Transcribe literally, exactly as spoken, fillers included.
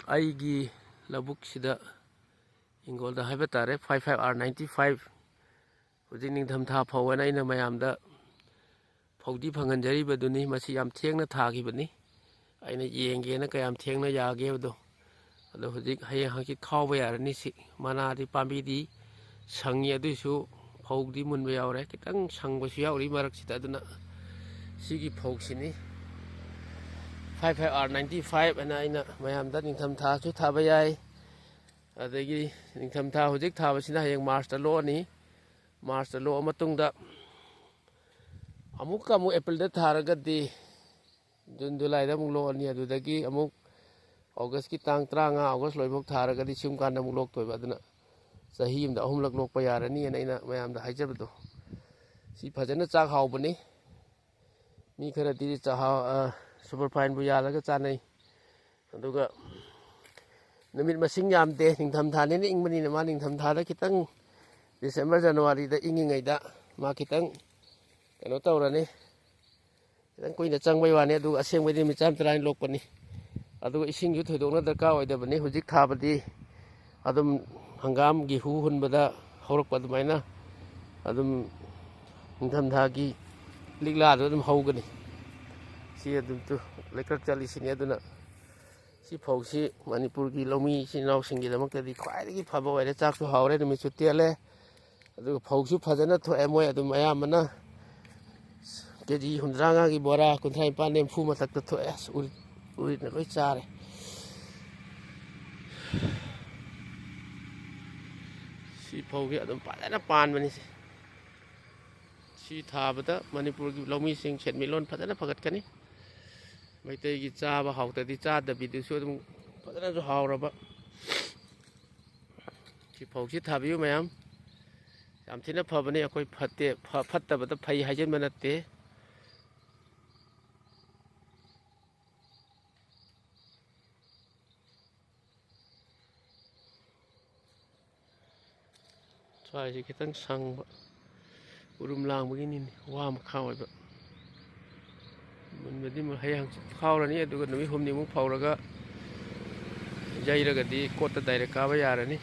ꯑꯩꯒꯤ ꯂꯧꯕꯨꯛꯁꯤꯗ, ꯍꯤꯡꯒꯣꯜꯗ ꯍꯥꯏꯕ ꯇꯥꯔꯦ, five five R ninety five, ꯍꯧꯖꯤꯛ ꯅꯤꯡꯊꯝꯊꯥ ꯐꯧ ꯍꯥꯏꯅ ꯑꯩꯅ ꯃꯌꯥꯝꯗ ꯐꯧꯗꯤ ꯐꯪꯍꯟꯖꯔꯤꯕꯗꯨꯅꯤ꯫ ꯃꯁꯤ ꯌꯥꯝ ꯊꯦꯡꯅ ꯊꯥꯈꯤꯕꯅꯤ꯫ ꯑꯩꯅ ꯌꯦꯡꯒꯦꯅ ꯀꯌꯥꯝ ꯊꯦꯡꯅ ꯌꯥꯒꯦ ꯍꯥꯏꯕꯗꯣ꯫ ꯑꯗꯣ ꯍꯧꯖꯤꯛ ꯍꯌꯦꯡ ꯍꯪꯆꯤꯠ ꯈꯥꯎꯕ ꯌꯥꯔꯅꯤ꯫ ꯁꯤ ꯃꯅꯥꯗꯤ, ꯄꯥꯝꯕꯤꯗꯤ ꯁꯪꯉꯤ, ꯑꯗꯨꯏꯁꯨ ꯐꯧꯗꯤ ꯃꯨꯟꯕ ꯌꯥꯎꯔꯦ꯫ ꯈꯤꯇꯪ ꯁꯪꯕꯁꯨ ꯌꯥꯎꯔꯤ ꯃꯔꯛꯁꯤꯗ꯫ ꯑꯗꯨꯅ ꯁꯤꯒꯤ ꯐꯧꯁꯤꯅꯤ, five five R ninety five ꯍꯥꯏꯅ ꯑꯩꯅ ꯃꯌꯥꯝꯗ ꯅꯤꯡꯊꯝꯊꯥꯁꯨ ꯊꯥꯕ ꯌꯥꯏ꯫ ꯑꯗꯒꯤ ꯅꯤꯡꯊꯝꯊꯥ ꯍꯧꯖꯤꯛ ꯊꯥꯕꯁꯤꯅ ꯍꯌꯦꯡ ꯃꯥꯔꯁꯇ ꯂꯣꯛꯑꯅꯤ꯫ ꯃꯥꯔꯁꯇ ꯂꯣꯛꯑ ꯃꯇꯨꯡꯗ ꯑꯃꯨꯛꯀ ꯑꯃꯨꯛ ꯑꯦꯄ꯭ꯔꯤꯜꯗ ꯊꯥꯔꯒꯗꯤ ꯖꯨꯟ ꯖꯨꯂꯥꯏꯗ ꯑꯃꯨꯛ ꯂꯣꯛꯑꯅꯤ꯫ ꯑꯗꯨꯗꯒꯤ ꯑꯃꯨꯛ ꯑꯣꯒꯁꯀꯤ ꯇꯥꯡ ꯇꯔꯥꯃꯉꯥ, ꯑꯣꯒꯁ ꯂꯣꯏꯐꯥꯎ ꯊꯥꯔꯒꯗꯤ ꯁꯤꯒꯨꯝ ꯀꯥꯟꯗ ꯑꯃꯨꯛ ꯂꯣꯛꯇꯣꯏꯕ꯫ ꯑꯗꯨꯅ ꯆꯍꯤ ꯑꯃꯗ ꯑꯍꯨꯝꯂꯛ ꯂꯣꯛꯄ ꯌꯥꯔꯅꯤꯅ ꯑꯩꯅ ꯃꯌꯥꯝꯗ ꯍꯥꯏꯖꯕꯗꯣ꯫ ꯁꯤ ꯐꯖꯅ ꯆꯥꯛ ꯍꯥꯎꯕꯅꯤ꯫ ꯃꯤ ꯈꯔꯗꯤ ꯆꯥꯛꯍꯥꯎ, ꯑ, ꯁꯨꯄꯔ ꯐꯥꯏꯟꯕꯨ ꯌꯥꯜꯂꯒ ꯆꯥꯅꯩ꯫ ꯑꯗꯨꯒ ꯅꯨꯃꯤꯠ ꯃꯁꯤꯡ ꯌꯥꯝꯗꯦ, ꯅꯤꯡꯊꯝꯊꯥꯅꯤꯅ ꯏꯪꯕꯅꯤꯅ꯫ ꯃꯥ ꯅꯤꯡꯊꯝꯊꯥꯗ ꯈꯤꯇꯪ, ꯗꯤꯁꯦꯝꯕꯔ, ꯖꯅꯋꯥꯔꯤꯗ ꯏꯪꯉꯤꯉꯩꯗ ꯃꯥ ꯈꯤꯇꯪ ꯀꯩꯅꯣ ꯇꯧꯔꯅꯤ, ꯈꯤꯇꯪ ꯀꯨꯏꯅ ꯆꯪꯕꯩ ꯋꯥꯅꯤ꯫ ꯑꯗꯨꯒ ꯑꯁꯦꯡꯕꯩꯗꯤ ꯅꯨꯃꯤꯠ ꯆꯥꯝ ꯇꯔꯥꯅꯤ ꯂꯣꯛꯄꯅꯤ꯫ ꯑꯗꯨꯒ ꯏꯁꯤꯡꯁꯨ ꯊꯣꯏꯗꯣꯛꯅ ꯗꯔꯀꯥꯔ ꯑꯣꯏꯗꯕꯅꯤ꯫ ꯍꯧꯖꯤꯛ ꯊꯥꯕꯗꯤ ꯑꯗꯨꯝ ꯍꯪꯒꯥꯝꯒꯤ ꯍꯨ ꯍꯨꯟꯕꯗ ꯍꯧꯔꯛꯄ ꯑꯗꯨꯃꯥꯏꯅ ꯑꯗꯨꯝ ꯅꯤꯡꯊꯝꯊꯥꯒꯤ ꯂꯤꯛꯂꯥꯗ ꯑꯗꯨꯝ ꯍꯧꯒꯅꯤ꯫ ꯁꯤ ꯑꯗꯨꯝ ꯇꯨ ꯂꯩꯀ꯭ꯔꯛ ꯆꯠꯂꯤꯁꯤꯅꯤ꯫ ꯑꯗꯨꯅ ꯁꯤ ꯐꯧꯁꯤ ꯃꯅꯤꯄꯨꯔꯒꯤ ꯂꯧꯃꯤ ꯏꯆꯤꯟ ꯏꯅꯥꯎꯁꯤꯡꯒꯤꯗꯃꯛꯇꯗꯤ ꯈ꯭ꯋꯥꯏꯗꯒꯤ ꯐꯕ ꯑꯣꯏꯔꯦ꯫ ꯆꯥꯛꯁꯨ ꯍꯥꯎꯔꯦ, ꯅꯨꯃꯤꯠꯁꯨ ꯇꯦꯜꯂꯦ, ꯑꯗꯨꯒ ꯐꯧꯁꯨ ꯐꯖꯅ ꯊꯣꯛꯑꯦ꯫ ꯃꯣꯏ ꯑꯗꯨꯝ ꯑꯌꯥꯝꯕꯅ ꯀꯦ ꯖꯤ ꯍꯨꯝꯗ꯭ꯔꯥ ꯃꯉꯥꯒꯤ ꯕꯣꯔꯥ ꯀꯨꯟꯊ꯭ꯔꯥ ꯅꯤꯄꯥꯟ ꯅꯤꯐꯨ ꯃꯊꯛꯇ ꯊꯣꯛꯑꯦ꯫ ꯑꯁ, ꯎꯔꯤꯠ, ꯎꯔꯤꯠꯅ ꯂꯣꯏ ꯆꯥꯔꯦ꯫ ꯁꯤ ꯐꯧꯁꯦ ꯑꯗꯨꯝ ꯐꯖꯅ ꯄꯥꯟꯕꯅꯤ꯫ ꯁꯤ, ꯁꯤ ꯊꯥꯕꯗ ꯃꯅꯤꯄꯨꯔꯒꯤ ꯂꯧꯃꯤꯁꯤꯡ ꯁꯦꯟꯃꯤꯠꯂꯣꯟ ꯐꯖꯅ ꯐꯒꯠꯀꯅꯤ꯫ ꯃꯩꯇꯩꯒꯤ ꯆꯥꯕ ꯍꯥꯎꯇꯗꯤ ꯆꯥꯗꯕꯤꯗꯨꯁꯨ ꯑꯗꯨꯝ ꯐꯖꯅꯁꯨ ꯍꯥꯎꯔꯕ꯫ ꯁꯤ ꯐꯧꯁꯤ ꯊꯥꯕꯤꯌꯨ ꯃꯌꯥꯝ꯫ ꯌꯥꯝ ꯊꯤꯅ ꯐꯕꯅꯤ꯫ ꯑꯩꯈꯣꯏ ꯐꯠꯇꯦ, ꯐ-, ꯐꯠꯇꯕꯗ ꯐꯩ ꯍꯥꯏꯖꯤꯟꯕ ꯅꯠꯇꯦ꯫ ꯁ꯭ꯋꯥꯏꯁꯤ ꯈꯤꯇꯪ ꯁꯪꯕ, ꯎꯔꯨꯝ ꯂꯥꯡꯕꯒꯤꯅꯤꯅꯦ, ꯋꯥ ꯃꯈꯥ ꯑꯣꯏꯕ꯫ ꯃꯨꯟꯕꯗꯤ ꯃꯨꯟ-, ꯍꯌꯦꯡ ꯍꯪꯆꯤꯠ ꯈꯥꯎꯔꯅꯤ, ꯑꯗꯨꯒ ꯅꯨꯃꯤꯠ ꯍꯨꯝꯅꯤꯃꯨꯛ ꯐꯧꯔꯒ ꯌꯩꯔꯒꯗꯤ ꯀꯣꯠꯇ direct ꯀꯥꯕ ꯌꯥꯔꯅꯤ꯫